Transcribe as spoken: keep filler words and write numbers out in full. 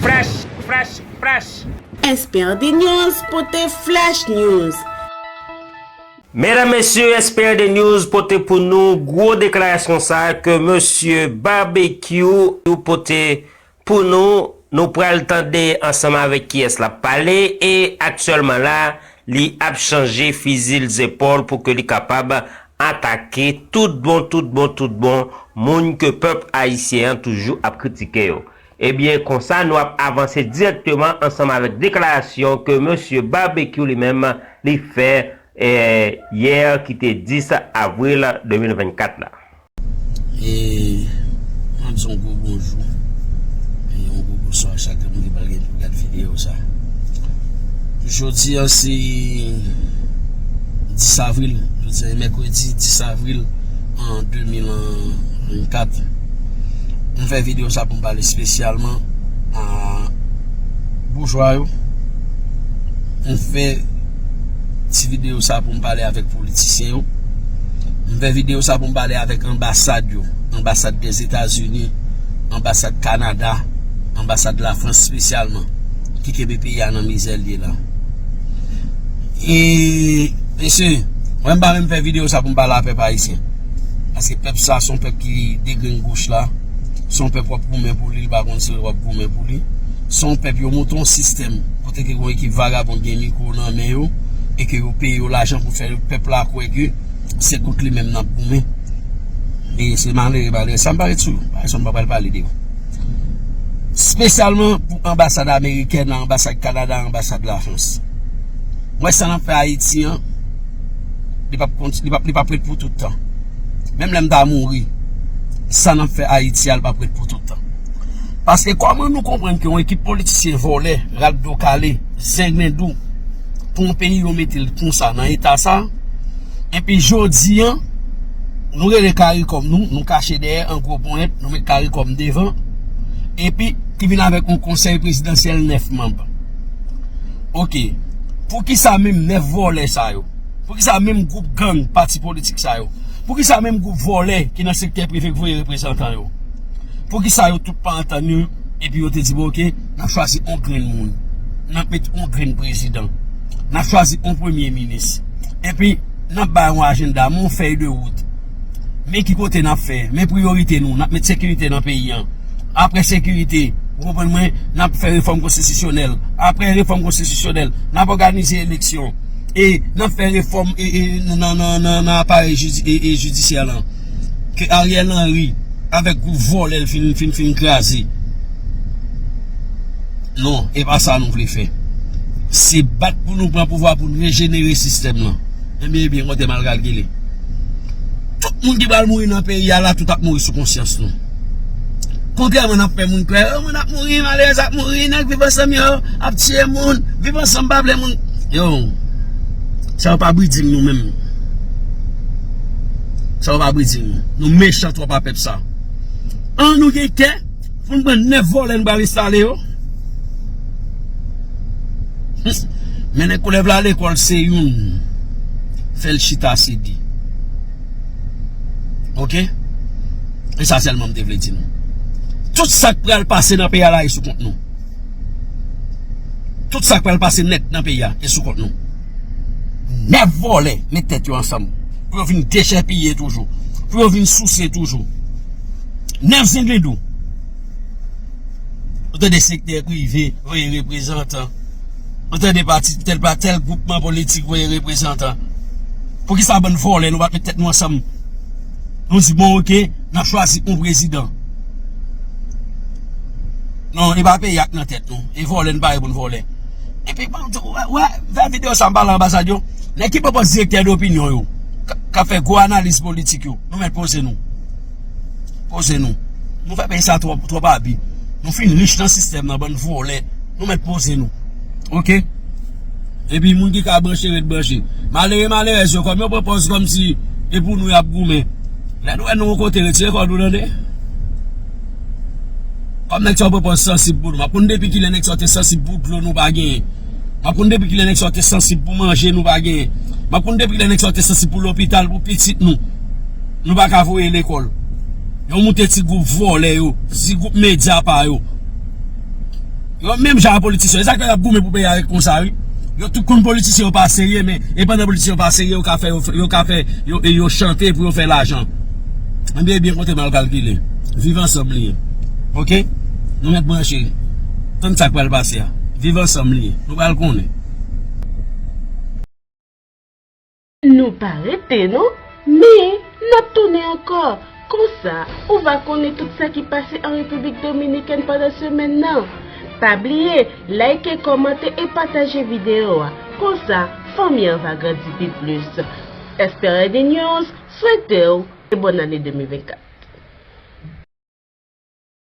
Flash, flash, flash. S P R D News pote Flash News. Medam, mesye, S P R D News pote pou nou gwo deklarasyon sa a ke mesye Barbecue pote pou nou. Nou pral tande ansanm avèk kiyès l ap pale e aktyèlman la, li ap chanje fizi l zepòl pou ke li kapab atake tout bon, tout bon, tout bon moun ke pèp ayisyen an toujou ap kritike yo. Ebyen, konsa, nou ap avanse dirèkteman ansanm avèk deklarasyon ke mesye Barbecue li menm li fè, eh, yè ki te dis avril de mil vennkat la. E, mwen di yon gwo bonjou e yon gwo bonswa a chak moun ki pral gen pou gad videyo sa. Jodi a se dis avril, jodi a se mèkredi dis avril an de mil vennkat. M fè videyo sa pou m pale espesyalman a boujwa yo. M fè ti videyo sa pou m pale avèk politisyen yo. M fè videyo sa pou m pale avèk anbasad yo, anbasad Dèzetazini, anbasad Kanada, anbasad Lafrans espesyalman, ki kenbe peyi a nan mizè l ye la. E, mesye, mwen m pa menm fè videyo sa pou m pale a pèp ayisyen. Paske pèp sa se yon pèp ki degrenn goch la. Se yon pèp w ap goumen pou li, li pa konn si w ap goumen pou li. Se yon pèp yo monte yon sistèm kote ke yon ekip vagabon gen mikwo nan men yo e ke yo peye yo lajan pou fè pèp la kwè ke se kont li menm n ap goumen. E se malere, malere. Sa m pa ret sou yo. Pa egzanp, m pa pral pale de yo. Espesyalman pou anbasad amerikèn, anbasad Kanada, anbasad Lafrans. Mwen sa n ap fè Ayiti an, li p ap konti-, li p ap, li p ap ret pou tout tan. Menm lè m ta mouri, sa n ap fè Ayiti a, li p ap ret pou tout tan. Paske kòman nou konprann ke yon ekip politisyen vòlè, rat do kale, zenglen dou, pou yon peyi yo mete l konsa nan eta sa, epi jodi a, nou rele karikòm nou, nou kache dèyè an gwo ponyèt, nou met karikòm devan, epi ki vin avèk yon konsèy prezidansyèl nèf manm. Oke, poukisa menm nèf vòlè sa yo? Poukisa menm gwoup gang pati politik sa yo? Poukisa menm gwoup vòlè ki nan sektè prive k voye reprezantan yo? Poukisa yo tout pa antann yo, epi yo te di, bon, oke, n ap chwazi yon grenn moun, n ap met yon grenn prezidan, n ap chwazi yon premye minis, epi n ap bay yon ajanda, men yon fèy de wout. Men ki kote n ap fè, men priyorite nou, n ap met sekirite nan peyi a. Apre sekirite, ou konprann mwen, n ap fè refòm konstitisyonèl. Apre refòm konstitisyonèl, n ap òganize eleksyon. E n ap fè refòm, e, e, nan, nan, nan, nan aparèy jidi-, e, e, jidisyè lan. Ke Ariel Henry avèk gwoup vòlè l fin, fin, fin kraze. Non, e pa sa nou vle fè. Se bat pou nou pran pouvwa, pou n rejenere sistèm lan. Ebyen, ebyen, kote m al kalkile. Tout moun ki pral mouri nan peyi a la, tout ap mouri sou konsyans nou. Kontrèman n ap fè moun kwè, o, moun ap mouri, malerèz ap mouri, nèg Viv Ansanm yo ap tiye moun, Viv Ansanm pa vle moun. Yo, sa yo pa briding nou menm. Sa yo pa briding nou. Nou mechan twòp a pèp sa. An nou gen kè pou n pran nèf vòlè n pral enstale yo. Mennen koulèv la lekòl se youn. Fè l chita se de. Oke? E sa sèlman m te vle di nou. Tout sa k pral pase nan peyi a la e sou kont nou. Tout sa k pral pase nèt nan peyi a e sou kont nou. Nèf vòlè met tèt yo ansanm pou yo vin dechèpiye toujou, pou yo vin souse toujou. Nèf zenglen dou. Ou tande sektè prive voye reprezantan. Ou tande pati tèl pa tèl gwoupman politik voye reprezantan. Poukisa bann vòlè nou pa t met tèt nou ansanm? Nou di, bon, oke, n ap chwazi yon prezidan. Non, e pa peyi a k nan tèt nou. E vòlè, n pare pou n vòlè. Epi, bon, wè, wè, fè videyo sa m pale anbasad yo. Nèg ki pran pòs direktè dopinyon yo, k, k ap fè gwo analiz politik yo, nou mèt poze nou. Poze nou. Nou fè peyi sa twòp, twòp abi. Nou fin rich nan sistèm nan, bann vòlè. Nou mèt poze nou. Oke? Epi moun ki ka branche, ret branche. Malere, malerèz yo, kòm yo pran pòz kòmsi e pou nou y ap goumen. Lè nou wè nou yon kote, retire kò nou, tande. Kòm nèg sa yo pran pòz sansib pou nou. M ap konn depi kilè nèg sa yo te sansib pou dlo nou pa genyen. M ap konn depi kilè nèg sa yo te sansib pou manje nou pa genyen. M ap konn depi kilè nèg sa yo te sansib pou lopital, pou pitit nou. Nou pa ka voye lekòl. Yo moute ti gwoup vòlè yo, ti gwoup medya pa yo. Yo menm jan a politisyen, e sa k fè y ap goumen pou peyi a konsa, wi. Yo tout konn politisyen yo pa serye, men e pandan politisyen yo pa serye, yo ka fè, yo, yo ka fè, yo, e yo chante pou yo fè lajan. Ebyen, ebyen, kote m al kalkile. Viv ansanm li ye. Oke? Nou mèt branche. Tann sa k pral pase a. Viv ansanm li ye. Nou pral konnen. Nou pa rete non, men n ap tounen ankò. Konsa, ou va konnen tout sa ki pase an Repiblik Dominikèn pandan semèn nan. Pa bliye, like, kòmante e pataje videyo a. Konsa, fanmi an va grandi pi plis. S P R D News swete w e bòn ane de mil vennkat.